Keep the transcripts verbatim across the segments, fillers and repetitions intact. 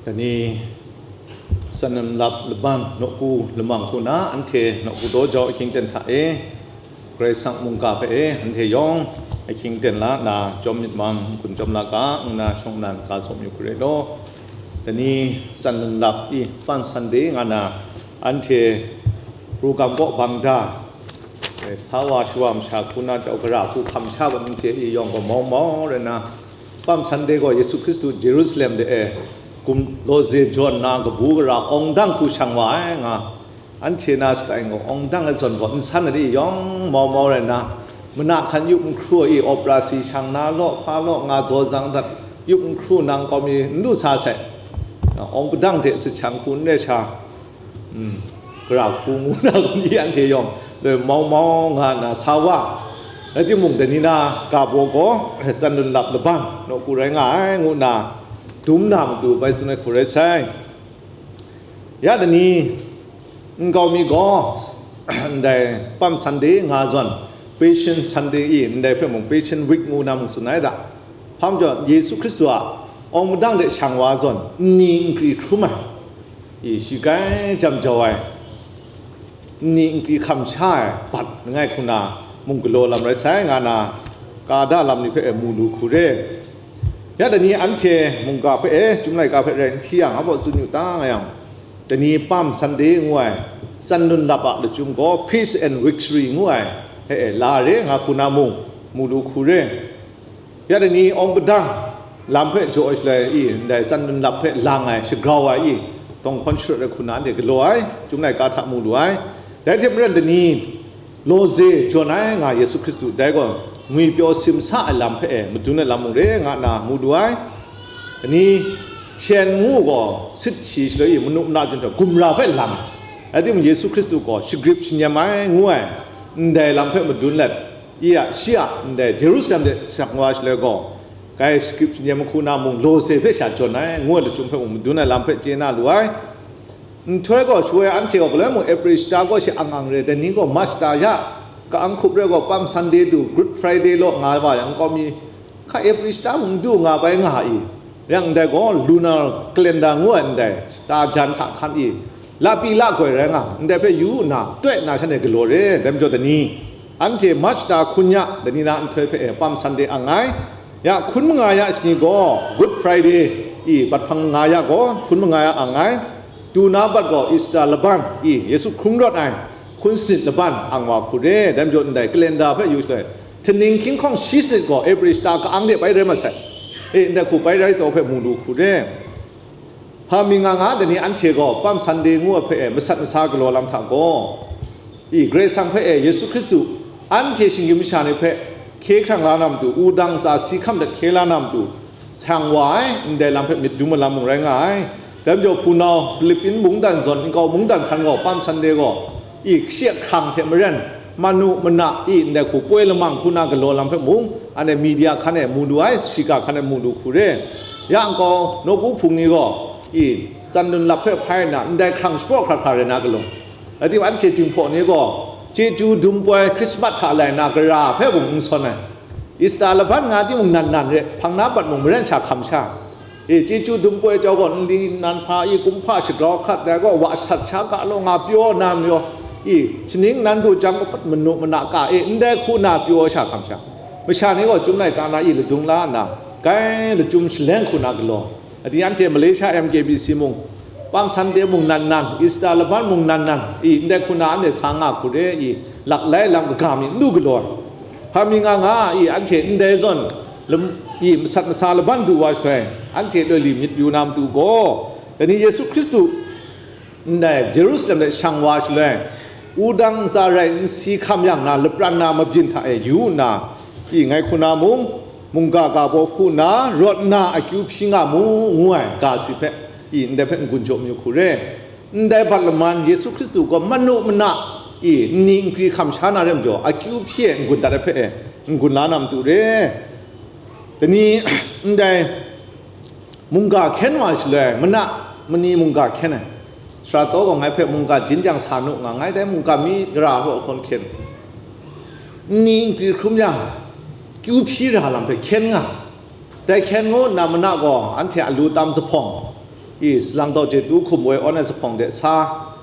Dai ni, tsan nlap laban nawku lamang hku na, anhte nawku daw jau ahkying ten hta e, Karai Kasang mungga hpe e, anhte yawng ahkying ten la nna, chyawm myit mang, n-gun chyawm la ga, ngu na shawng nnan ga tsaw mayu hku rai law. Dai ni, tsan nlap i, Palm Sunday nga na, anhte program kaw bang da, e, sa wa shawa masha hku na jau gara hku hkam sha bat n chye i yawng gaw mau mau rai nna, Palm Sunday gaw Yesu Hkristu Jerusalem de e kum lawze jawn na kabu gara awng dang hku shang wa ai nga, anhte na satai gaw awng dang ai zawn gaw n san ai yawng mau mau rai nna, mana hkan yup n hkru ai i, operasi shang na law, hpa law, nga jaw zang dat, yup n hkru nang kawm i n lu sa sai, awng padang hte sachang hku n rai sha, gara hku ngu na kun i anhte yawng loi mau mau nga nna sa wa. Rai timung, dai ni na ga baw gaw, tsan lun lap laban nawku rai nga ai, ngu nna dum na matu bai tsun ai hku rai sai. Ya dai ni, nkau mi gaw, ndai Palm Sunday nga zawn, Passion Sunday i, ndai hpe mung Passion Week ngu na mung tsun ai da. Hpa majaw, Yesu Hkristu a awng madang de shang wa zawn, nni nkri hkrum ai, i, shi grai jam jau ai, nni nkri hkam sha ai bat langai hku na mung galaw lam rai sai, nga na ka da lam ni hpe e mu lu hku re. Ya dai ni anhte mungga hpe e, Chyum laika hpe rai n hti yang, a baw tsun yu ta nga yang, dai ni Palm Sunday ngu ai, tsan lun lap a lachyum gaw Peace and Victory ngu ai hpe e la re, nga hku na mung mu lu hku re. Ya dai ni awng padang lam hpe jaw ai shaloi i, ndai tsan lun lap hpe lang ai, shagrau ai i, dawng hkawn sharawt ai hku na anhte galaw ai, Chyum laika hta mu lu ai. Dai hte maren dai ni lawze jawn ai nga Yesu Hkristu, dai gaw ngwipyaw simsa ai lam hpe e madun ai lam mung re nga nna mu lu ai. Dai ni hpyen ngu gaw sit shi shaloi i, manu mana jawn hta gumra hpe lang ai. Rai timung, Yesu Hkristu gaw shagrip shanyem ai ngu ai, ndai lam hpe madun let, i a, shi a, ndai Jerusalem de shang wa shaloi gaw, kai shagrip shanyem ai hku na mung lawze hpe sha jawn ai, ngu ai lachyum hpe mung madun ai lam hpe chye na lu ai. Nhtoi gaw, shaloi anhte gaw galoi mung April shata gaw shi ang ang re, dai ni gaw March shata ya, ka-ang hkup re gaw Palm Sunday du, Good Friday law nga wa yang, nkau mi hka April shata mung du nga bai nga i, yang ndai gaw lunar calendar ngu ai ndai shata jan hta hkan i, la pyi la goi rai nga, ndai hpe yu nna, toi nna shanhte galaw re, dai majaw dai ni, anhte March shata hkun ya, dai ni na nhtoi hpe e Palm Sunday ang ai, ya hkun manga ya shani gaw Good Friday i, bat hpang nga ya gaw hkun manga ya ang ai, du na bat gaw Easter laban i, Yesu hkrung rawt ai hkun sanit laban ang wa hku re, dai majaw ndai calendar hpe yu shaloi, htingning hkying hkawng shi sanit gaw April shata ka-ang de bai rai mat sai, e, ndai hku bai rai taw hpe mu lu hku re. Hpa mi nga nga, dai ni anhte gaw Palm Sunday ngu ai hpe e masat masa galaw lam hta gaw, i, Karai Kasang hpe e Yesu Hkristu anhte shinggyim masha ni hpe hkye hkrang la na matu, wudang ntsa si hkam dat hkye la na matu, shang wa ai, ndai lam hpe myit dum ai lam mung rai nga ai. Dai majaw hpunau Philippin mungdan zawn nkau mungdan hkan gaw Palm Sunday gaw, i, shi hkrang hte maren, manu mana i, ndai hku poi lamang hku na galaw lam hpe mung, anhte media hkan e mu lu ai, shiga hkan e mu lu hku re. Ya nkau nawku hpung ni gaw, i, tsan lun lap hpe hpai nna, ndai hkrang shapraw hkra hkra rai na galaw. Rai timung, anhte Jinghpaw ni gaw, chyeju dum poi Hkrismat hta lai na gara hpe mung n sawn ai. Easter laban nga timung nan nan re, hpang na bat mung maren sha hkam sha. E, chyeju dum poi jau gaw, nli nnan hpa i, kumhpa shagrau hkat dai gaw, wa sat sha ga law nga pyaw na mayaw, i, shaning nan du jang gaw, manu mana ka e, ndai hku na pyaw sha hkam sha. Masha ni gaw Chyum laika na i ladung la nna, kai lachyum shaleng hku na galaw. Adi anhte Malaysia M K B C mung, Palm Sunday mung nan nan, Easter laban mung nan nan, i, ndai hku na anhte sa nga hku re, i, lak lai lam kaga mi n lu galaw ai. Hpa mi nga nga, i, anhte ndai zawn, lam, i, masat masa laban du wa shaloi, anhte loi li myit yu na matu gaw, dai ni Yesu Hkristu ndai Jerusalem de shang wa shaloi, wudang ntsa rai n si hkam yang na, lapran na mabyin hta e yu nna, i, ngai hku na mung, mungga ga baw hku nna, rawt nna akyu hpyi nga mu, ngu ai ga si hpe, i, ndai hpe n-gun jaw mayu hku re. Ndai bat laman Yesu Hkristu gaw manu mana, i, nni nkri hkam sha na re majaw, akyu hpyi e n-gun dat ai hpe e, n-gun la na matu re. Dai ni, ndai mungga hkyen wa shaloi, mana mani mungga hkyen ai. Sara taw gaw ngai hpe mungga jin jang sa nu nga, ngai dai mungga mi gara hkaw hkawn hkyen. Nni nkri hkrum yang, kyu hpyi ra lam hpe hkyen nga. Dai hkyen ngu nna mana gaw anhte a lu tam zuphpawng, I, salang daw chyetu hkum woi awn ai zuphpawng de sa,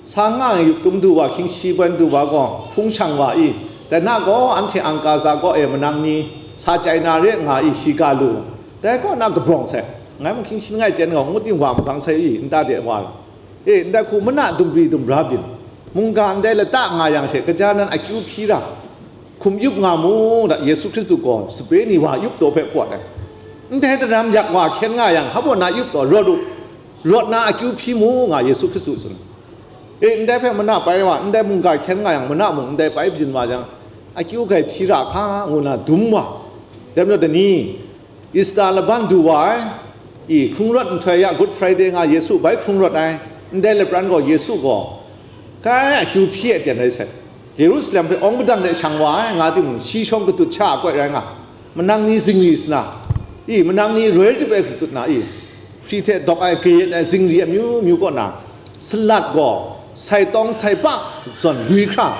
sa nga ai yup tung du wa, hkying shi ban du wa gaw, hpung shang wa i, dai na gaw anhte Angkaza kaw e manang ni sa chyai na re nga i, shi ga lu, dai kaw na kabrawng sai, ngai mung hkying shi langai chyen gaw, ngut ting wa magang sai i, nta de wa, e, ndai hku mana dumbri dumbra byin, mungga ndai lata nga yang she, kaja nan akyu hpyi ra, hkum yup nga mu, da Yesu Hkristu gaw sape ni wa yup taw hpe pawt ai. Ndai daram yak wa hkyen nga yang, hpa baw na yup taw, rawt u, rawt na akyu hpyi mu, nga Yesu Hkristu tsun. E, ndai hpe mana pai wa, ndai mungga hkyen nga yang, mana mung ndai pai byin wa jang, akyu grai hpyi ra hka, ngu na dum wa. Dai majaw dai ni, Easter laban du wa ai, i, hkrung rawt nhtoi ya, Good Friday nga Yesu bai hkrung rawt ai, ndai lapran gaw Yesu gaw, kai akyu hpyi ai pyan rai sai. Jerusalem hpe awng padang de shang wa ai, nga timung, shi shawng katut sha ai koi rai nga, manang ni zingri sana, i, manang ni roi dip ai katut na, i, hpri hte dawk ai, kayat ai zingri amyu myu kaw na, salat gaw sai tawng sai pa zawn lui hkra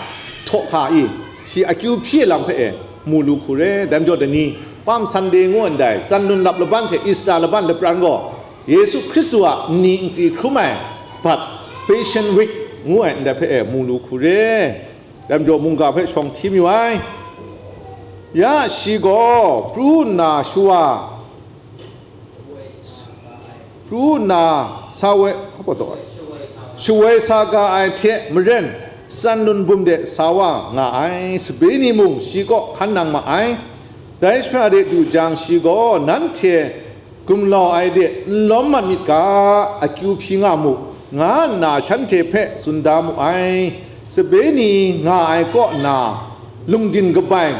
htaw hka i, shi akyu hpyi ai lam hpe e mu lu hku re. Dai majaw dai ni, Palm Sunday ngu ndai, Tsan Lun Lap laban hte Easter laban lapran gaw, Yesu Hkristu a nni nkri hkrum ai bat, Passion Week ngu ai ndai hpe e mu lu hku re. Dai majaw mungga hpe shawng hti mayu ai. Ya shi gaw pru nna shawa, pru nna sa woi, hpa taw ai, shawoi sa ga ai hte maren, Tsan Lun bum de sa wa nga ai, sabe ni mung shi kaw hkan nang ma ai. Dai shara de du jang, shi gaw, nanhte gumlau ai de n lawm mat myit ga, akyu hpyi nga mu, nga nna shanhte hpe tsun da mu ai. Sabe ni nga ai kaw na, lungdin kabai,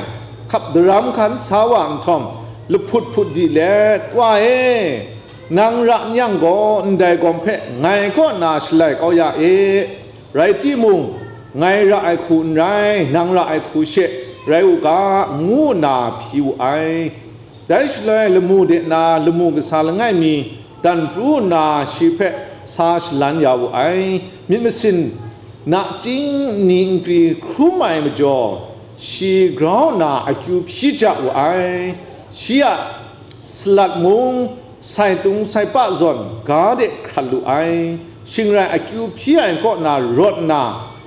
hkap daram hkan sa wa nhtawm, lahput hput di let, "Wa e, nang ra n yang gaw, ndai gawm hpe ngai kaw na shalai kau ya e, rai timung, ngai ra ai hku n rai, nang ra ai hku she rai u ga," ngu nna hpyi wu ai. Dai shaloi lamu de na lamu kasa langai mi dan pru nna shi hpe sa shalan ya wu ai. Myit masin nachying nni nkri hkrum ai majaw, shi grau nna akyu hpyi ja wu ai. Shi a salat mung, sai tung sai pa zawn ga de hkrat lu ai. Shing rai akyu hpyi ai kaw na rawt nna,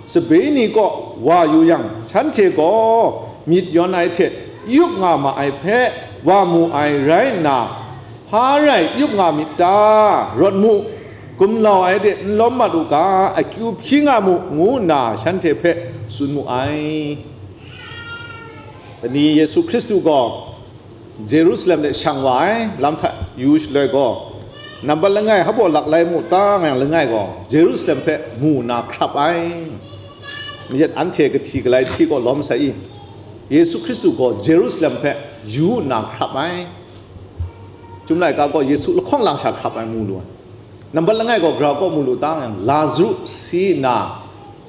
sabe ni kaw wa yu yang, shanhte gaw myit yawn ai hte yup nga ma ai hpe wa mu ai rai nna, "Hpa rai yup nga myit ta? Rawt mu, gumlau ai de n lawm mat u ga, akyu hpyi nga mu," ngu nna shanhte hpe tsun mu ai. Dai ni, Yesu Hkristu gaw Jerusalem de shang wa ai lam hta yu shaloi gaw, nambat langai hpa baw lak lai mu ta nga yang, langai gaw Jerusalem hpe mu nna hkrap ai. Mayat anhte kahti galai hti kaw lawm sai i? Yesu Hkristu gaw Jerusalem hpe yu nna hkrap ai. Chyum laika gaw Yesu lahkawng lang sha hkrap ai mu lu ai. Nambat langai gaw grau kaw mu lu ta nga yang, Lazaru si nna,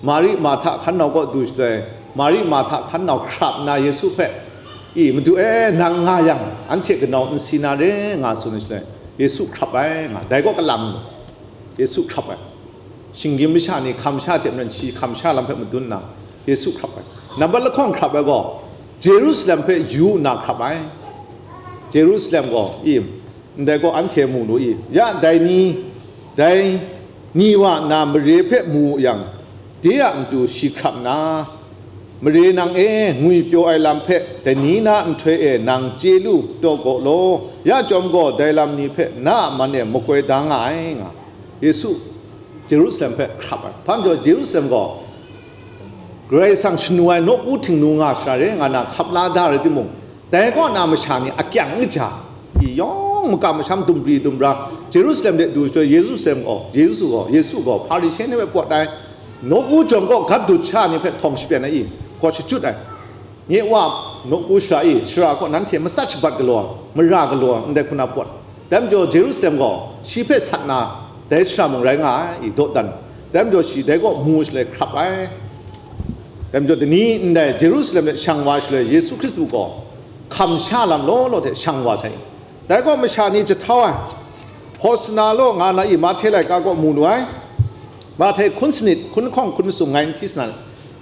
Mari Marhta hkan nau kaw du shaloi, Mari Marhta hkan nau hkrap nna Yesu hpe, "I, Madu e, nang nga yang, anhte kanau n si na re," nga tsun ai shaloi, Yesu hkrap ai nga, dai gaw kalang mu, Yesu hkrap ai. Shinggyim masha ni hkam sha hte maren shi hkam sha lam hpe madun nna, Yesu hkrap ai. Nambat lahkawng hkrap ai gaw, Jerusalem hpe yu nna hkrap ai. Jerusalem gaw, i, ndai gaw anhte mu lu i, ya dai ni, dai ni wa nna mare hpe mu yang, de a matu shi hkrap nna, "Mare nang e, ngwipyaw ai lam hpe dai ni na nhtoi e nang chye lu taw gaw law, ya chyawm gaw dai lam ni hpe na a man e makoi da nga ai," nga. Yesu Jerusalem hpe hkrap ai. Hpa majaw, Jerusalem gaw Karai Kasang shanu ai nawku htingnu nga shara re nga na hkap la da rai timung, dai kaw na masha ni akyang n kaja, i yawng makam masham dumbri dumbra, Jerusalem de du shaloi, Yerusalem gaw, Yesu gaw, Yesu gaw Hparishe ni hpe pawt ai, nawku jawng kaw gat dut sha ni hpe htawng shapyan ai i, gaw shachyut ai. Nye Wa, nawku shara i, shara kaw nanhte matsat shabat galaw, mara galaw, ndai hku na pawt. Dai majaw Jerusalem gaw shi hpe sat na, dai shara mung rai nga ai, i dawdan. Dai majaw shi dai kaw mu shaloi hkrap ai. Dai majaw dai ni ndai Jerusalem de shang wa shaloi Yesu Hkristu gaw hkam sha lam law law hte shang wa sai. Dai gaw masha ni jahtau ai, Hosana law nga na i Mahte laika kaw mu lu ai. Mahte hkun sanit, hkun lahkawng hkun masum ngai n hti sa na.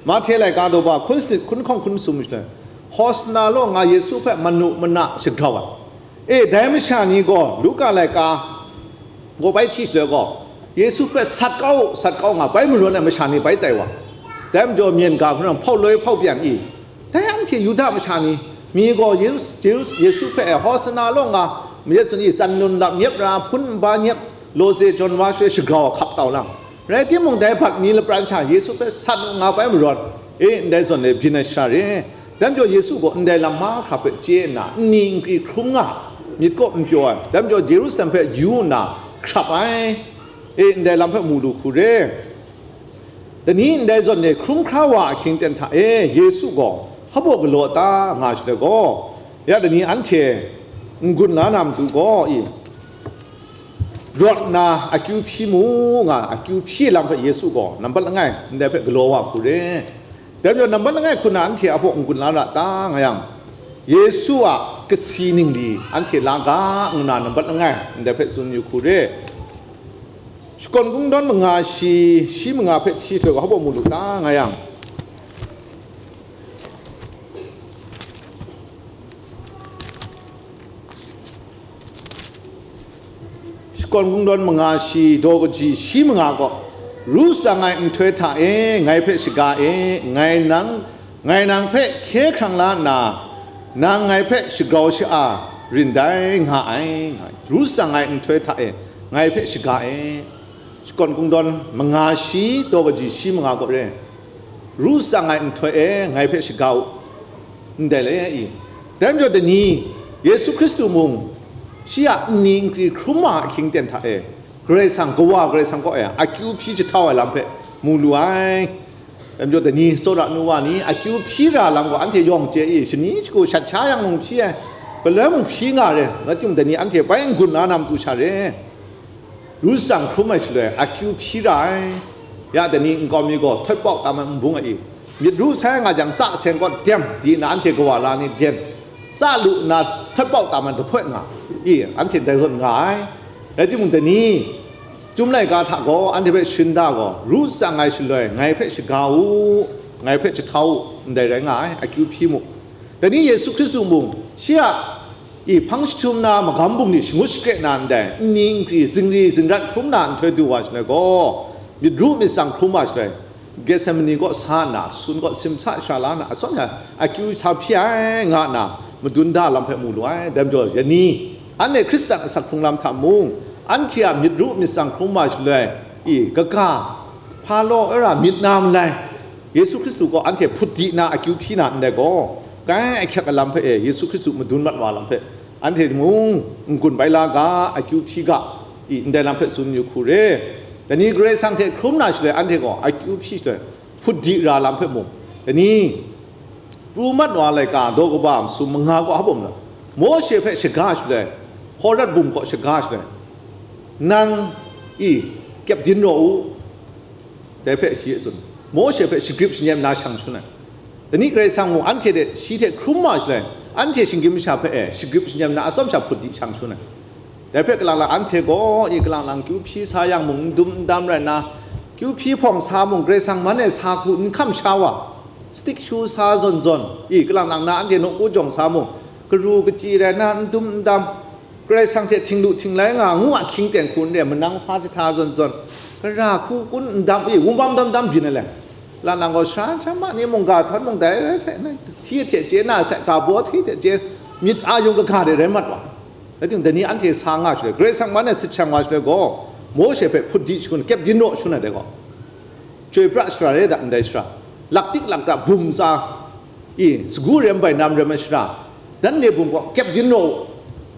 Mahte laika daw ba hkun sanit, hkun lahkawng hkun masum shaloi, Hosana law nga Yesu hpe manu mana shagrau ai. E, dai masha ni gaw Luka laika gaw bai hti shaloi gaw, Yesu hpe sat kau, sat kau nga, bai marawn ai masha ni bai tai wa. Dai majaw myen ga hkun hpau loi hpau byan i, dai anhte Yuda masha ni, mi gaw Yesu, Yesu, Yesu hpe Hosana law nga, mayat tsun i, tsan nun lap nyep ra, hpun nba nyep, lawze jawn wa shaloi shagrau hkap tau lang. Rai timung, dai bat mi lapran sha Yesu hpe sat u nga bai marawn, e, ndai zawn e byin ai shara re. Dai majaw Yesu gaw ndai lam mahkra hpe chye nna, nni nkri hkrum nga, myit kaw n pyaw ai. Dai majaw Yerusalem hpe yu nna hkrap ai, e, ndai lam hpe mu lu hku re. Dai ni ndai zawn e hkrum hkra wa ahkying ten hta e Yesu gaw hpa baw galaw ta nga shaloi gaw, ya dai ni anhte n-gun la na matu gaw i, rawt nna akyu hpyi mu nga, akyu hpyi lam hpe Yesu gaw nampat langai ndai hpe galaw wa hku re. Dai majaw nampat langai hku na anhte a hpaw n-gun la ra ta nga yang, Yesu a kasi ningli anhte la ga ngu na nampat langai ndai hpe tsun yu hku re. Shakawn Kungdawn manga shi, shi manga hpe hti hkoi ga hpa baw mu lu ta nga yang, Shakawn Kungdawn manga shi daw kaji shi manga gaw, ru tsang ai nhtoi hta e ngai hpe shaga e, ngai nang, ngai nang hpe hkye hkrang la nna, nang ngai hpe shagrau sha-a rin dai nga ai, nga ai. Ru tsang ai nhtoi hta e ngai hpe shaga e. Shakawn Kungdawn manga shi daw kaji shi manga gaw re. Ru tsang ai nhtoi e ngai hpe shaga u, ndai le i. Dai majaw dai ni, Yesu Hkristu mung, shi a nni nkri hkrum ma ahkying ten hta e, Karai Kasang, Kawa Karai Kasang kaw e akyu hpyi jahtau ai lam hpe mu lu ai. Dai majaw dai ni, tsawra nu wa ni, akyu hpyi ra lam gaw anhte yawng chye i, shani shagu shat sha yang mung hpyi ai, galoi mung hpyi nga re, rai timung dai ni anhte bai n-gun la na matu sha re. Ru tsang hkrum ai shaloi, akyu hpyi ra ai. Ya dai ni nkau mi gaw, htawt pau tam ai nbung a i, myit ru sai nga jang, tsa seng kaw dem di nna, anhte kawa la ni dem, tsa lu nna, htawt pau tam ai dahpoi nga i, anhte dai zawn nga ai. Rai timung, dai ni, Chyum laika hta gaw anhte hpe sharin da gaw, ru tsang ai shaloi, ngai hpe shaga u, ngai hpe jahtau u, ndai rai nga ai, akyu hpyi mu. Dai ni Yesu Hkristu mung, shi a i hpang jahtum na magam bungli shangut shakre na ndai, nni nkri, zingri zingrat hkrum na nhtoi du wa shaloi gaw, myit ru myit tsang hkrum wa shaloi, Getsemani kaw sa nna, sun kaw simsa sha la nna, atsawm sha akyu sa hpyi ai, nga nna madun da lam hpe mu lu ai. Dai majaw, ya ni, anhte Hkristan asak hkrung lam hta mung, anhte a myit ru myit tsang hkrum wa shaloi, i, kaga, hpa law, ara myit na malai, Yesu Hkristu gaw anhte hput di nna akyu hpyi na ndai gaw, grai ahkyep ai lam hpe e Yesu Hkristu madun mat wa lam hpe, anhte mung n-gun bai la ga, akyu hpyi ga, i, ndai lam hpe tsun yu hku re. Dai ni Karai Kasang hte hkrum na shaloi, anhte gaw akyu hpyi shaloi, hput di ra lam hpe mung, dai ni, pru mat wa ai laika daw kaba masum manga gaw hpa bum na, Mawshe hpe shaga shaloi, Hawrat bum kaw shaga shaloi, nang i kyep din raw u, dai hpe shi a tsun, Mawshe hpe shagrip shanyem na shang shangun ai. Dai ni Karai Kasang mung anhte hte shi hte hkrum wa shaloi, anhte shinggyim masha hpe e shagrip shanyem na atsawm sha hput di shang shangun ai. Dai hpe kalang lang anhte gaw i kalang lang kyu hpyi sa yang mung, n dum n dam rai nna, kyu hpyi hpawng sa mung, Karai Kasang man e sa hku n hkam sha wa, stick shoe sa zawn zawn, i kalang lang na anhte nawku jawng sa mung, karu kachyi rai nna, n dum n dam, Karai Kasang hte htinglu htinglai nga ngu ahkying ten hku n re, manang sa jahta zawn zawn, gara hku kun n dam, i wungbam dam dam byin ai le. Lang lang gaw, sara hkra ma ni mungga htawn mung dai rai sai, hti hte chye na sai, ga baw hti hte chye, myit a yung kaga de rai mat wa. Rai timung, dai ni anhte sa nga shaloi, Karai Kasang man e sit shang wa shaloi gaw, Mawshe hpe hput di shangun, kyep din raw shangun ai dai gaw, chyoi pra shara re da, ndai shara, laktik lakta bum tsa, i, sagu rem bai nam rem ai shara, dan re bum gaw kyep din raw u,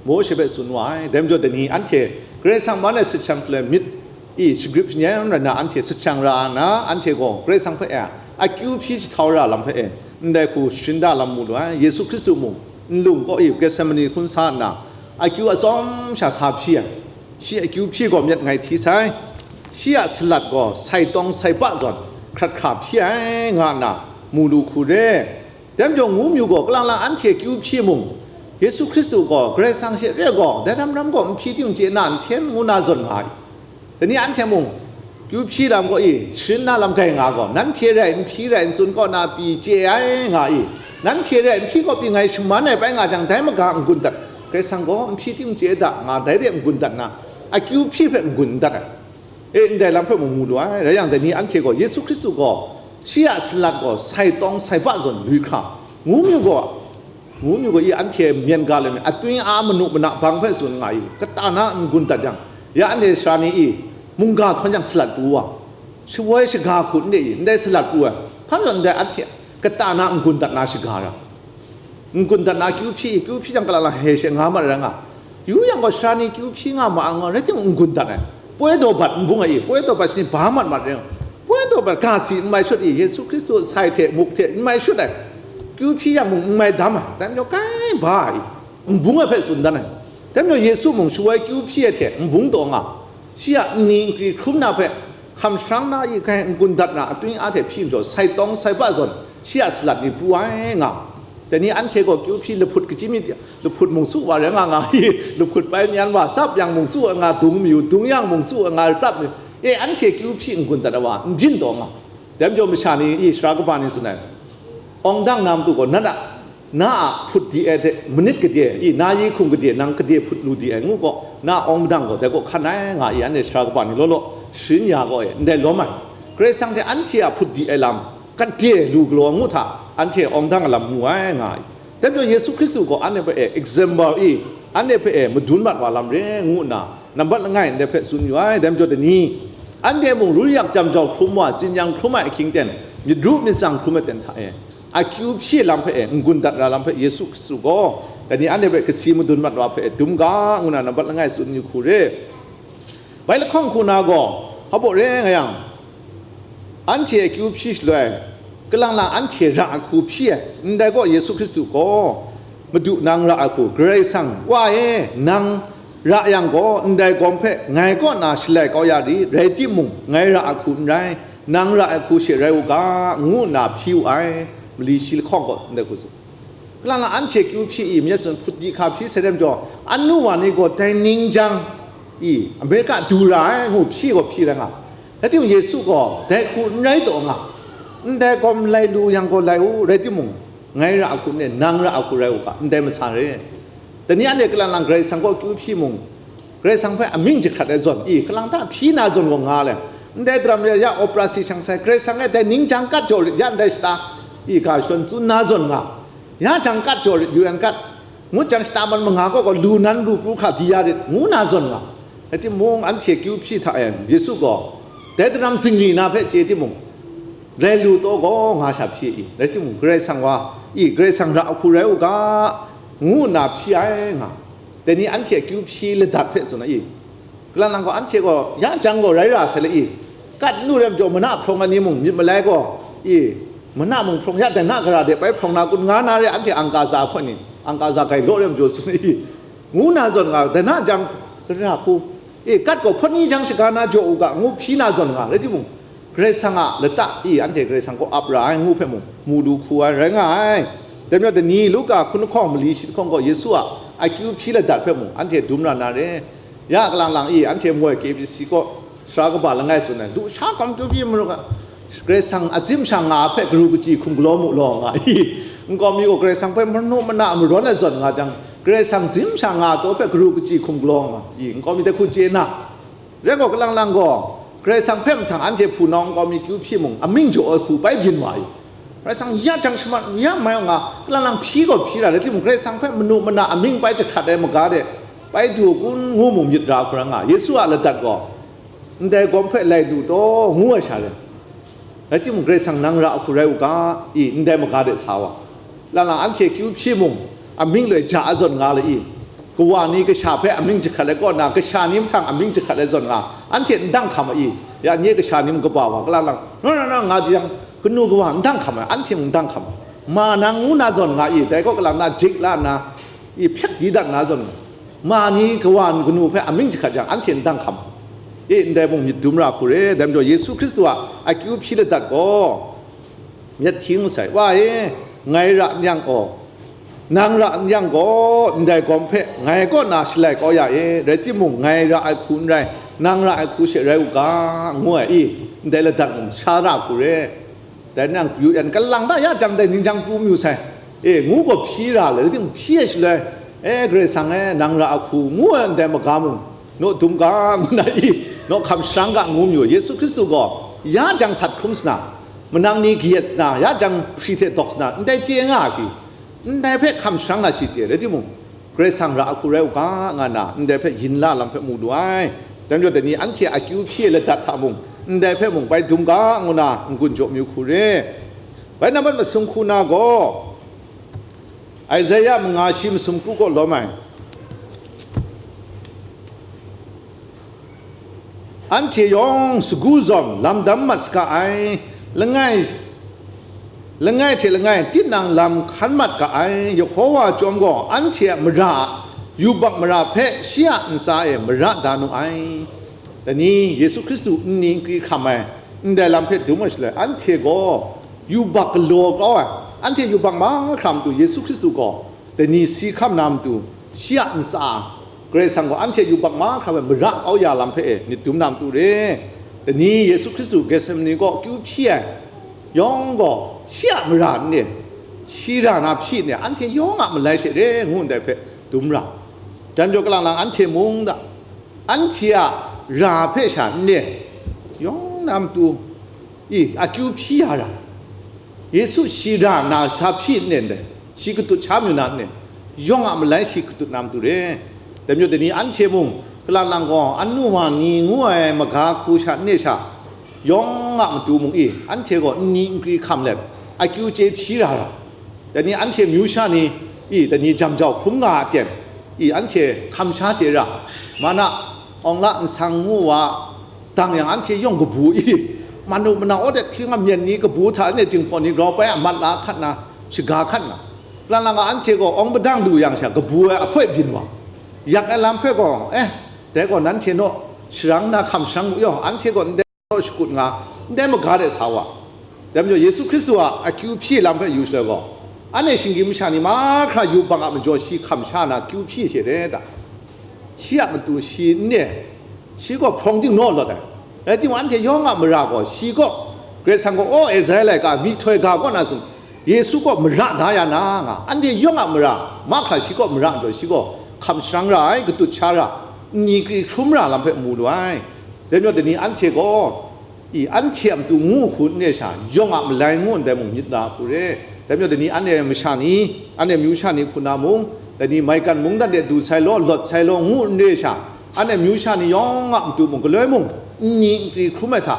Mawshe hpe tsun wa ai. Dai majaw, dai ni anhte Karai Kasang man e sit shang hkrum myit, i, shagrip shanyem rai nna, anhte sit shang ra nna, anhte gaw Karai Kasang hpe e akyu hpyi jahtau ra lam hpe e, ndai hku sharin da lam mu lu ai. Yesu Hkristu mung, nlung kaw i Getsemani hkun sa nna, akyu atsawm sha sa hpyi ai. Shi akyu hpyi gaw myit ngai hti sai. Shi a salat gaw sai tawng sai pa zawn hkrat hkra hpyi ai, nga nna mu lu hku re. Dai majaw, ngu myu gaw, kalang lang anhte akyu hpyi mung, Yesu Hkristu gaw Karai Kasang she re gaw, dai ram ram gaw n hpyi ting chye na n hten ngu na zawn nga ai. Dai ni anhte mung, kyu hpyi lam gaw i, sharin na lam grai nga gaw, nanhte rai n hpyi rai n tsun kaw na pyi chye ai nga i, nanhte rai n hpyi kaw pyi ngai shaman ai bai nga jang, dai maga n-gun dat, Karai Kasang gaw n hpyi ting chye da nga, dai de n-gun dat na, akyu hpyi hpe n-gun n dat ai. E, ndai lam hpe mung mu lu ai. Rai yang, dai ni anhte gaw Yesu Hkristu gaw shi a salat gaw sai tawng sai ba zawn lui hkra, ngu myu gaw, ngu myu gaw, i anhte myen ga le mi, atwing a manu mana bang hpe tsun nga i, kata na n-gun dat yang, ya anhte sara ni i, mungga htawn yang salat pru wa, shawoi shaga hku ndai i, ndai salat pru ai, hpa majaw ndai anhte kata na n-gun dat na shaga ra. N-gun dat na kyu hpyi, kyu hpyi jang, kala lang he she nga ma rai nga. Yu yang gaw, sara ni kyu hpyi nga ma ai nga, rai timung, n-gun dat ai. Poi daw bat n bung ai i, poi daw bat shani ba mat mat rai nga. Poi daw bat ga si n mai shut i, Yesu Hkristu sai hte muk hte n mai shut ai. Kyu hpyi yang mung n mai dam ai. Dai majaw, kai ba ai, n bung ai hpe tsun dan ai. Dai majaw, Yesu mung shawoi kyu hpyi ai hte n bung taw nga. Shi a nni nkri hkrum na hpe hkam sharang na i, hkai n-gun dat na atwing a hte hpyi majaw, sai tawng sai ba zawn shi a salat ni pru ai nga. Dai ni anhte gaw kyu hpyi lahput kachyi mi, lahput mung su wa rai nga nga i, lahput pai myan wa tsap yang mung su nga, dung mayu, dung yang mung su nga, tsap mayu. E, anhte kyu hpyi n-gun dat ai wa n byin taw nga. Dai majaw masha ni i, sara kaba ni tsun ai, awng dang na matu gaw, nat a, na a hput di ai hte manit gade i, na yi hkum gade, nang gade hput lu di ai ngu gaw, na a awng madang gaw dai kaw hkan ai nga i, anhte sara kaba ni law law sharin ya gaw e, ndai lawm ai. Karai Kasang hte anhte a hput di ai lam gade lu galaw ngu hta, anhte awng dang ai lam mu ai nga i. Dai majaw Yesu Hkristu gaw anhte hpe e example i, anhte hpe e madun mat wa lam re ngu nna, nambat langai ndai hpe tsun yu ai. Dai majaw dai ni, anhte mung ru yak jam jau hkrum wa, tsin yang hkrum ai ahkying ten, myit ru myit tsang hkrum ai ten hta e, akyu hpyi lam hpe e n-gun dat ra lam hpe Yesu Hkristu gaw, dai ni anhte hpe kasi madun mat wa hpe e dum ga, ngu na nambat langai tsun yu hku re. Bai lahkawng hku na gaw, hpa baw re nga yang, anhte akyu hpyi shaloi, kalang lang anhte ra ai hku hpyi ai, ndai gaw Yesu Hkristu gaw, Madu nang ra ai hku, Karai Kasang, Wa e, nang ra yang gaw, ndai gawm hpe ngai kaw na shalai kau ya rit, rai timung, ngai ra ai hku n rai, nang ra ai hku she rai u ga, ngu nna hpyi wu ai, mali shi lahkawng gaw ndai hku tsun. Kalang lang anhte kyu hpyi i, myit tsun hput di hka hpyi sai dem jaw, anu wa ni gaw dai ning jang i, Amerika du ra ai ngu hpyi gaw hpyi rai nga. Rai timung, Yesu gaw dai hku n rai taw nga, ndai gawm lai lu yang gaw lai u, rai timung, ngai ra ai hku n rai, nang ra ai hku rai u ga, ndai masa re. Dai ni anhte kalang lang Karai Kasang kaw kyu hpyi mung, Karai Kasang hpe amying jahkrat ai zawn i, kalang ta hpyi na zawn gaw nga le, ndai daram re ya, operasi shang sai, Karai Kasang e dai ning jang kat jaw rit ya, ndai shata i, ga shadawn tsun na zawn nga, ya jang kat jaw rit, U N kat, ngut jang shata man manga kaw gaw lu nan lu pru hkra di ya rit, ngu na zawn nga. Rai timung, anhte kyu hpyi hta e, Yesu gaw dai daram zingri na hpe chye timung, rai lu taw gaw nga sha hpyi i, rai timung, Karai Kasang wa i, Karai Kasang ra ai hku rai u ga, ngu nna hpyi ai nga. Dai ni anhte akyu hpyi ladat hpe tsun ai i, kalang lang gaw anhte gaw ya jang gaw rai ra sai le i, kat n lu rai majaw, mana hprawng ai ni mung myit malai gaw i, mana mung hprawng ya, dai na gara de bai hprawng na kun nga na re, anhte angkaza hpawt ni, angkaza gai law rai majaw tsun ai i, ngu na zawn nga, dai na jang gara hku, e, kat gaw hpawt ni jang shaga na jaw u ga, ngu hpyi na zawn nga, rai timung, Karai Kasang a lata i, anhte Karai Kasang kaw ap ra ai ngu hpe mung mu lu hku ai rai nga ai. Dai majaw, dai ni Luka hkun lahkawng mali shi lahkawng gaw Yesu a akyu hpyi ladat hpe mung anhte dum ra na re. Ya kalang lang i, anhte moi K B C kaw sara kaba langai tsun ai, lusha gawm kyu hpyi maru ga, Karai Kasang a tsim sha nga hpe garu kachyi hkum galaw mu law nga i, nkau mi gaw Karai Kasang hpe manu mana marawn ai zawn nga jang, Karai Kasang tsim sha nga taw hpe garu kachyi hkum galaw nga i, nkau mi dai hku chye na. Rai gaw, kalang lang gaw, Karai Kasang hpe mahtang anhte hpunau nkau mi kyu hpyi mung, amying jaw ai hku bai byin wa i, Karai Kasang ya jang shamat ya mai nga, kalang lang hpyi gaw hpyi ra, rai timung, Karai Kasang hpe manu mana amying bai jahkrat ai maga de, bai du kun ngu mung myit ra hkra nga, Yesu a ladat gaw, ndai gawm hpe lai lu taw, ngu ai sha rai. Rai timung, Karai Kasang nang ra ai hku rai u ga, i, ndai maga de sa wa. Lang lang anhte kyu hpyi mung, amying loi ja ai zawn nga le i, kawa ni kasha hpe amying jahkrat ai kaw na, kasha ni mahtang amying jahkrat ai zawn nga, anhte n dang hkam ai i, ya nye kasha ni mung kaba wa, kalang lang, no, no, no, nga di yang, kanu kawa n dang hkam ai, anhte mung n dang hkam ai. Ma nang ngu na zawn nga i, dai kaw kalang na jik la nna, i hpyak di dat na zawn, ma ni kawa kanu hpe amying jahkrat yang, anhte n dang hkam. E, ndai mung myit dum ra hku re, dai majaw Yesu Hkristu a akyu hpyi ladat gaw, myit hting masai, Wa e, ngai ra n yang gaw, nang ra n yang gaw, ndai gawm hpe ngai kaw na shalai kau ya e, rai timung, ngai ra ai hku n rai, nang ra ai hku she rai u ga, ngu ai i, ndai ladat mung sha ra hku re. Dai nang U N kalang ta ya jang dai ning jang pru mayu sai, e, ngu gaw hpyi ra le, rai timung hpyi ai shaloi, e, Karai Kasang e, nang ra ahku, ngu ai ndai maga mung, naw dum ga ngu na i, naw hkam sharang ga ngu mayu. Yesu Hkristu gaw ya jang sat hkrum sana, manang ni kayat sana, ya jang hpri hte dawk sana, ndai chye nga shi, ndai hpe hkam sharang na shi chye, rai timung, Karai Kasang ra ahku rai u ga, nga na, ndai hpe yin la lam hpe mu lu ai. Dai majaw, dai ni anhte a akyu hpyi ai ladat hta mung, ndai hpe mung bai dum ga, ngu na, n-gun jaw mayu hku re. Bai nambat masum hku na gaw, Isaiah manga shi masum kru kaw lawm ai. Anhte yawng sagu zawn lam dam mat saga ai, langai, langai hte langai tinang lam hkan mat ga ai, Yehova chyawm gaw anhte a mara a yubak mara hpe shi a ntsa e mara da nu ai. Dai ni Yesu Hkristu nni nkri hkram ai, ndai lam hpe dum ai shaloi, anhte gaw yubak galaw kau ai, anhte yubak mahkra matu Yesu Hkristu gaw, dai ni si hkam na matu, shi a ntsa, Karai Kasang gaw anhte yubak mahkra ai mara kau ya lam hpe e myit dum na matu re. Dai ni Yesu Hkristu Getsemani kaw akyu hpyi ai yawng gaw, shi a mara n le, shi ra na hpyi n le, anhte yawng a malai she re ngu ndai hpe dum ra. Jan jaw kalang lang anhte mung da, anhte a ra hpe sha n le, yawng na matu, i, akyu hpyi ya ra. Yesu shi ra na sha hpyi n nen dai, shi katut sha mayu na n nen, yawng a malai shi katut na matu re. Dai majaw, dai ni anhte mung, kalang lang gaw, anu wa ni ngu ai maga hku sha n le sha, yawng a matu mung i, anhte gaw nni nkri hkam let, akyu chye hpyi ra ra. Dai ni anhte myu sha ni, i, dai ni jam jau hkrum nga a ten, i, anhte hkam sha chye ra, mana, awng la nsang ngu wa, dang yang anhte yawng kabu i, manu mana aw dat hkying a myen ni kabu hta anhte jinghpaw ni grau pai a mat la hkat na, shaga hkat na, lang lang a anhte gaw awng padang lu yang sha kabu ai ahpoi byin wa, yak ai lam hpe gaw, eh, dai gaw nanhte naw sharang na hkam sharang mu yaw, anhte gaw ndai naw shakut nga, ndai maga de sa wa. Dai majaw Yesu Hkristu a akyu hpyi lam hpe yu shaloi gaw, anhte shinggyim masha ni mahkra yubak a majaw shi hkam sha na akyu hpyi she re da. Shi a matu shi n le, shi gaw hprawng dingnaw lawt ai. Rai timung, anhte yawng a mara gaw shi kaw, Karai Kasang gaw, aw, Ezaira laika myihtoi ga kaw na tsun, Yesu kaw mara da ya na nga, anhte yawng a mara, mahkra shi kaw mara jaw, shi gaw hkam sharang ra ai, katut sha ra, nni kri hkrum ra lam hpe mu lu ai. Dai majaw, dai ni anhte gaw, i, anhte a matu ngu hku n re sha, yawng a malai ngu ndai mung myit na hku re. Dai majaw, dai ni anhte masha ni, anhte myu sha ni hku na mung, dai ni maigan mungdan de du sai law, lawt sai law ngu n re sha, anhte myu sha ni yawng a matu mung, galoi mung, nni nkri hkrum ai hta,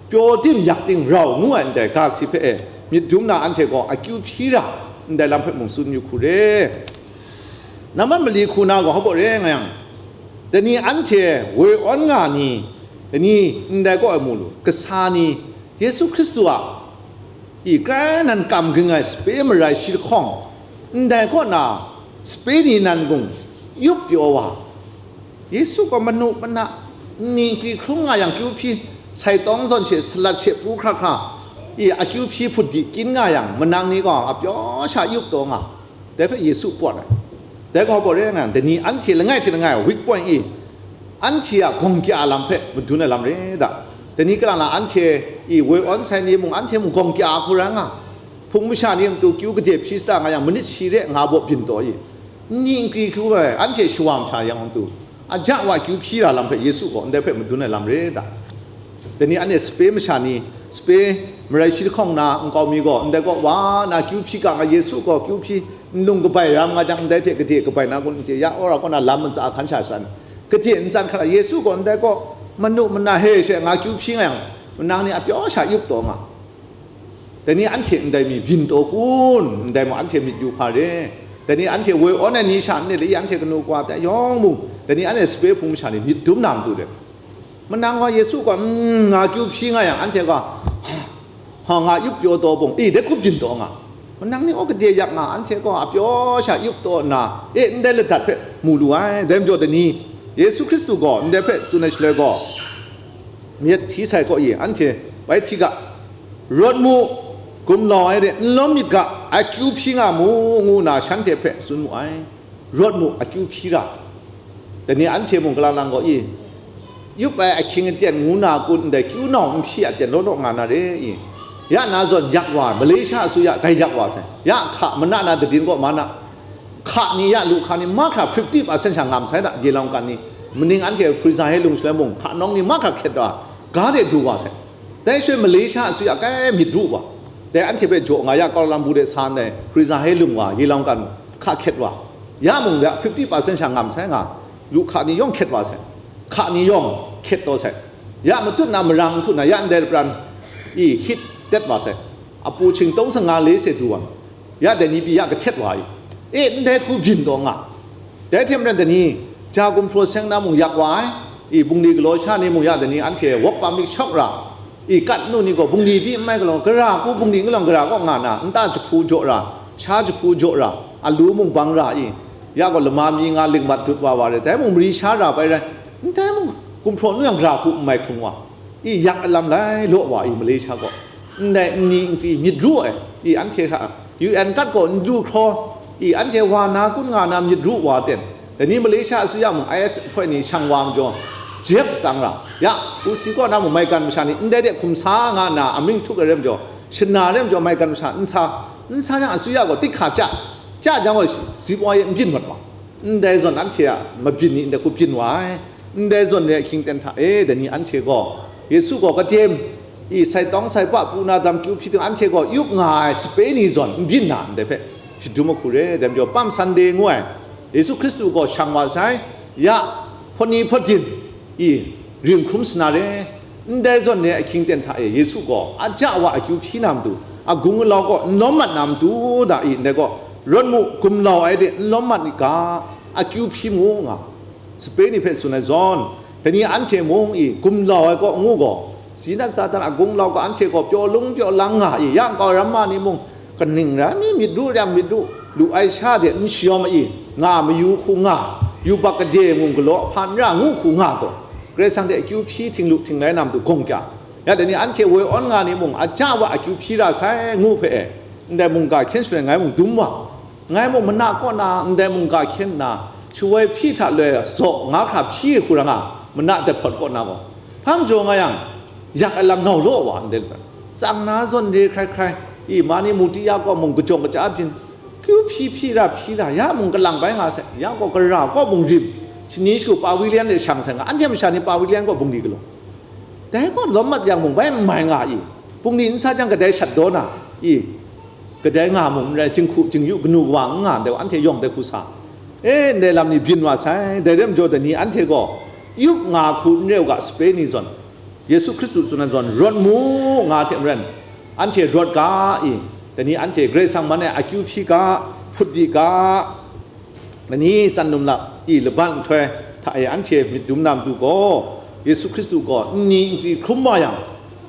pyaw tim yak tim rau ngu ai ndai ga si hpe e myit dum na anhte gaw akyu hpyi ra, ndai lam hpe mung tsun yu hku re. Nambat mali hku na gaw hpa baw re nga yang, dai ni anhte woi awn nga ni, dai ni ndai kaw e mu lu, kasa ni, Yesu Hkristu a, i, grai nan kam ging ai sape marai shi lahkawng, ndai kaw na sape ni nan gung yup pyaw wa, Yesu gaw manu mana, nni nkri hkrum nga yang kyu hpyi, sai tawng zawn she, salat she pru hkra hkra, i, akyu hpyi hput di kyin nga yang, manang ni gaw apyaw sha yup taw nga, dai hpe Yesu pawt ai. Dai gaw hpa baw re nga, dai ni anhte langai hte langai weak point i, anhte a gawng kya lam hpe madun ai lam re da. Dai ni kalang lang anhte i woi awn sai ni mung, anhte mung gawng kya hku rai nga, hpung masha ni a matu kyu gade hpyi sata nga yang, manit shi re nga baw byin taw i, nni nkri hkru ai, anhte shawa masha yang a matu, aja wa kyu hpyi ra lam hpe Yesu gaw ndai hpe madun ai lam re da. Dai ni anhte sape masha ni, sape marai shi lahkawng na nkau mi gaw ndai kaw wa na kyu hpyi ga nga, Yesu gaw kyu hpyi nlung kabai ram nga jang, ndai hte gade kabai na kun n chye, ya wora kaw na lam ntsa hkan sha san, gade ntsan hkra Yesu gaw ndai kaw manu mana he she nga kyu hpyi nga yang, manang ni apyaw sha yup taw nga. Dai ni anhte ndai mi byin taw kun, ndai mung anhte myit yu hpa re. Dai ni anhte woi awn ai ni sha n le, anhte kanu kawa tai yawng mung, dai ni anhte sape hpung masha ni myit dum na matu de. Manang gaw Yesu gaw, mm, nga kyu hpyi nga yang, anhte gaw, ha, nga yup pyaw taw bung, e, dai hku byin taw nga. Manang ni aw gade yak nga, anhte gaw apyaw sha yup taw nna, e, ndai ladat hpe mu lu ai. Dai majaw dai ni, Yesu Hkristu gaw ndai hpe tsun ai shaloi gaw, myit hti sai kaw i anhte bai hti ga, rawt mu, gumlau ai de n lawm myit ga, akyu hpyi nga mu, ngu nna shanhte hpe tsun mu ai. Rawt mu, akyu hpyi ra. Dai ni anhte mung kalang lang gaw i, yup ai ahkying aten ngu na kun ndai kyu nau n hpyi aten law law nga na re i. Ya na zawn yak wa, Malaysia asuya dai yak wa sai. Ya hka mana na dadin kaw mana, hka ni ya lu hka ni mahkra fifty percent sha ngam sai da, ye laung kan ni. Maning anhte Hkriza hte lung shaloi mung, hka nawng ni mahkra hkyet wa, ga de du wa sai. Dai shaloi Malaysia a sui a kai myit ru wa. Dai anhte hpe jaw nga ya, Kuala Lumpur de sa ndai Hkriza hte lung wa, Yelang kan hka hkyet wa. Ya mung ya fifty percent sha ngam sai nga, lu hka ni yawng hkyet wa sai. Hka ni yawng hkyet taw sai. Ya matut na marang htu na, ya ndai lapran i hit tet wa sai. Apu hkying tawng sanga le se du wa. Ya dai ni pyi ya kahtet wa i. E, ndai hku byin taw nga. Dai hte maren dai ni, ja gumhpraw seng na mung yak wa ai, i bungli galaw sha ni mung ya dai ni anhte wok pa myit shawk ra, i kat nu ni gaw bungli pyi n mai galaw, gara hku bungli nlang gara kaw nga na, nta jahku jaw ra, sha jahku jaw ra, alu mung bang ra i, ya gaw lama mi nga ling mat dut wa wa re, dai mung mari sha ra bai rai, ndai mung gumhpraw nu yang gara hku n mai hkrung wa, i yak alam lai law wa i Malaysia gaw. Ndai nni nkri myit ru ai, i anhte hta U N kat gaw n du hkraw, i anhte wa na kun nga na myit ru wa ten, dai ni Malaysia a sui ya mung I S hpoi ni shang wa majaw, jep tsang ra, ya, U C kaw na mung maigan masha ni ndai de hkum sa nga na amying htuk ai rai majaw, shana rai majaw maigan masha n sa, n sa yang a sui ya gaw tik hka chya, chya jang gaw, zi pawng e n byin mat wa. Ndai zawn anhte a mabyin ni ndai hku byin wa ai. Ndai zawn re ahkying ten hta e, dai ni anhte gaw, Yesu gaw kadem, i sai tawng sai pa pu na dam kyu hpyi ting anhte gaw yup nga ai sape ni zawn n byin na ndai hpe shadum ahku re, dai majaw Palm Sunday ngu ai, Yesu Hkristu gaw shang wa sai, ya, hpawt ni hpawt din, i rim hkrum sa na re, ndai zawn re ahkying ten hta e, Yesu gaw a ja wa akyu hpyi na matu, agung alau gaw n lawm mat na matu da i, ndai gaw, rawt mu, gumlau ai de n lawm mat ga, akyu hpyi mu nga. Sape ni hpe tsun ai zawn, dai ni anhte mung i gumlau ai kaw ngu gaw, si nat Satan agung lau ga anhte gaw pyaw lung pyaw lang nga i, yang kau ramma ni mung, kaning rai mi myit ru yang myit ru, lu ai sha de n shayawm ai i, nga mayu hku nga, yubak kade mung galaw hpa n ra ngu hku nga taw, Karai Kasang de akyu hpyi htinglu htinglai na matu gawng kya, ya dai ni anhte woi awn nga ni mung, a ja wa akyu hpyi ra sai ngu hpe e, ndai mungga hkyen shaloi ngai mung dum wa. Ngai mung mana kaw na ndai mungga hkyen nna, shawoi hpyi hta loi zaw nga hkra hpyi ai hku ra nga, mana dai hpawt kaw na gaw, hpa majaw nga yang, yak ai lam nau law wa ndai, tsang na zawn re hkrai hkrai, i ma ni muti ya kaw mung kajawng kaja byin, kyu hpyi hpyi ra hpyi ra, ya mung kalang bai nga sai, ya gaw gara kaw mung rim, shani shagu pa wi lian de shang sai nga, anhte masha ni pa wi lian kaw bungli galaw. Dai gaw lawm mat yang mung bai n mai nga i, bungli n sa jang kadai shat daw na i, kadai nga mung n rai, jinghku jingyu kanu kawa n nga ndai, anhte yawng dai hku sa, e, ndai lam ni byin wa sai. Dai rai majaw dai ni anhte gaw yup nga hku n re u ga, sape ni zawn, Yesu Hkristu tsun ai zawn, rawt mu nga hte maren, anhte rawt ga i, dai ni anhte Karai Kasang man e akyu hpyi ga, hput di ga, dai ni tsan num lap i laban nhtoi hta e anhte myit dum na matu gaw, Yesu Hkristu gaw nni nkri hkrum wa yang,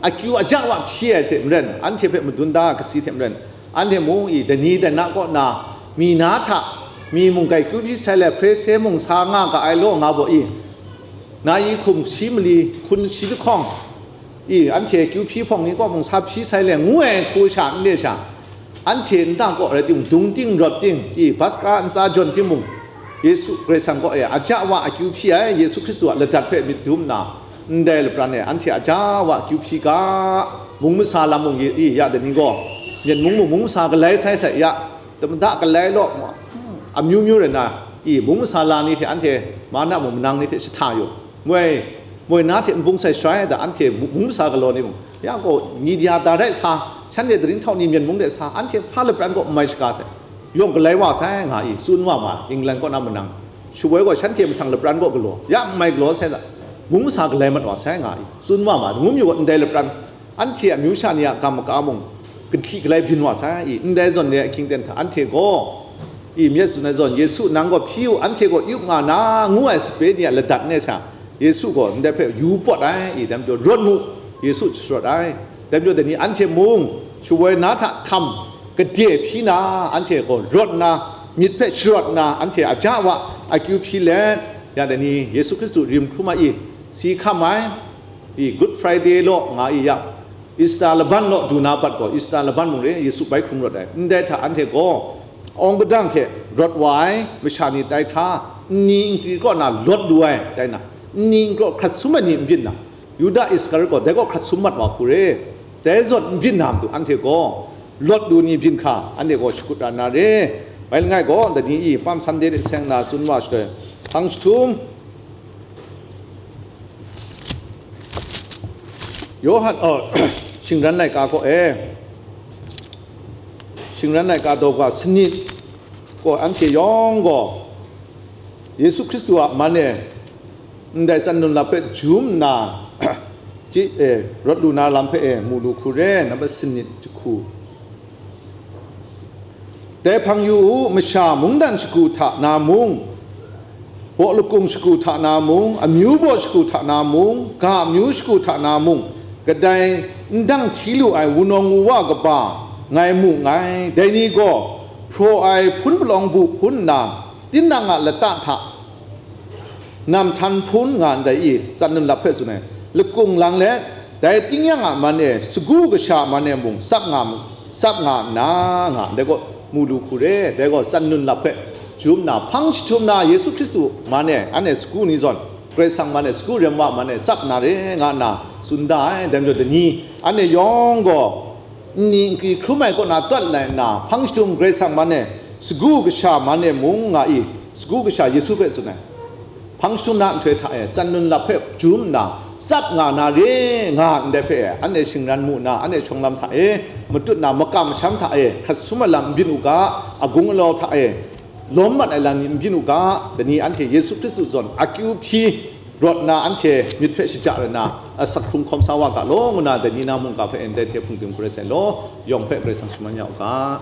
akyu aja wa hpyi ai hte maren, anhte hpe madun da kasi hte maren, anhte mung i dai ni dai na kaw na, mi na hta, mi mung gai kyu hpyi sai le, hpre se mung sa nga ga ai law nga baw i, na yi hkum shi mali, hkun shi lahkawng, i, anhte kyu hpyi hpawng ni kaw mung sa hpyi sai le ngu ai hku sha n re sha, anhte nta kaw rai timung, dung ting rawt ting, i, Paska ntsa jawn timung, Yesu Karai Kasang kaw e aja wa akyu hpyi ai Yesu Hkristu a ladat hpe myit dum nna, ndai lapran e anhte aja wa akyu hpyi ga, mung masa lam mung i, ya dai ni gaw, myen mung mung, mung masa galai sai sai ya, tamada galai law, amyu myu rai na, i, mung masa la ni hte anhte, mana mung manang ni hte shahta yu, moi, moi na hte nbung sai sharai da, anhte mung masa galaw ni mung, ya gaw media da rai sa, shanhte daring htau ni myen mung de sa, anhte hpa lapran kaw n mai shaga sai, yawng galai wa sai nga i, tsun wa ma, England kaw na manang, shawoi gaw shanhte mahtang lapran kaw galaw, ya n mai galaw sai da, mung masa galai mat wa sai nga i, tsun wa ma, ngu myu gaw ndai lapran, anhte a myu sha ni a gam maka mung, kahti galai byin wa sai i, ndai zawn re ahkying ten hta anhte gaw, i, myit tsun ai zawn, Yesu nang gaw hpyi u, anhte gaw yup nga na, ngu ai sape ni a ladat ne sha, Yesu gaw ndai hpe yu pawt ai i, dai majaw, rawt mu, Yesu sharawt ai, dai majaw, dai ni anhte mung, shawoi na hta htam, gade hpyi na, anhte gaw rawt nna, myit hpe sharawt nna, anhte aja wa akyu hpyi let, ya dai ni Yesu Hkristu rim hkrum ai i, si hkam ai, i, Good Friday law nga i ya, Easter laban law du na bat gaw, Easter laban mung re Yesu bai hkrung rawt ai. Ndai hta anhte gaw, awng padang hte rawt wa ai masha ni tai hkra, nni nkri kaw na lawt lu ai, tai na, nni nkri kaw hkrat sum ai ni n byin na, Yuda Iskariot gaw dai kaw hkrat sum mat wa hku re. Dai zawn n byin na matu anhte gaw, lawt lu ni byin hkra, anhte gaw shakut ra na re. Bai langai gaw, dai ni i Palm Sunday de seng na tsun wa shaloi, hpang jahtum, Yawhan, oh, shingran laika kaw e, shingran laika daw ga sanit gaw, anhte yawng gaw Yesu Hkristu a man e ndai tsat nun lap hpe jum nna, chye, e, rawt lu na lam hpe e mu lu hku re, nambat sanit jahku. Dai hpang yu u, masha mungdan shagu hta na mung, baw lakung shagu hta na mung, amyu baw shagu hta na mung, ga amyu shagu hta na mung, kadai n dang hti lu ai wunawng wuwa kaba ngai mu nngai. Dai ni gaw hpraw ai hpun palawng bu hpun nna, tinang a lata hta nam htan hpun nga ndai i, tsat nun lap hpe tsun ai. Lakung lang let, dai tingnyang a man e, sagu kasha a man e mung tsap nga, tsap nga nna nga, dai gaw mu lu hku re, dai gaw tsat nun lap hpe jum nna, hpang jahtum na Yesu Hkristu man e, anhte sagu ni zawn, Karai Kasang man e, sagu rem wa man e, tsap na re, nga nna tsun da ai. Dai majaw, dai ni, anhte yawng gaw, nni nkri hkrum ai kaw na tawt lai nna, hpang jahtum Karai Kasang man e, sagu kasha man e mung nga i, sagu kasha Yesu hpe tsun ai. Hpang jahtum na nhtoi hta e, tsat nun lap hpe jum nna, tsap nga na re nga ndai hpe e, anhte shingran mu nna, anhte shawng lam hta e, matut na makam masham hta e, hkrat sum ai lam n byin u ga, agung alau hta e, lawm mat ai lam ni n byin u ga, dai ni anhte Yesu Hkristu zawn akyu hpyi rawt nna, anhte myit hpe shaja rai nna, asak hkrung hkawm sa wa ga law, ngu nna dai ni na mungga hpe ndai hte hpungdim hku rai sai law, yawng hpe Karai Kasang shaman ya u ga.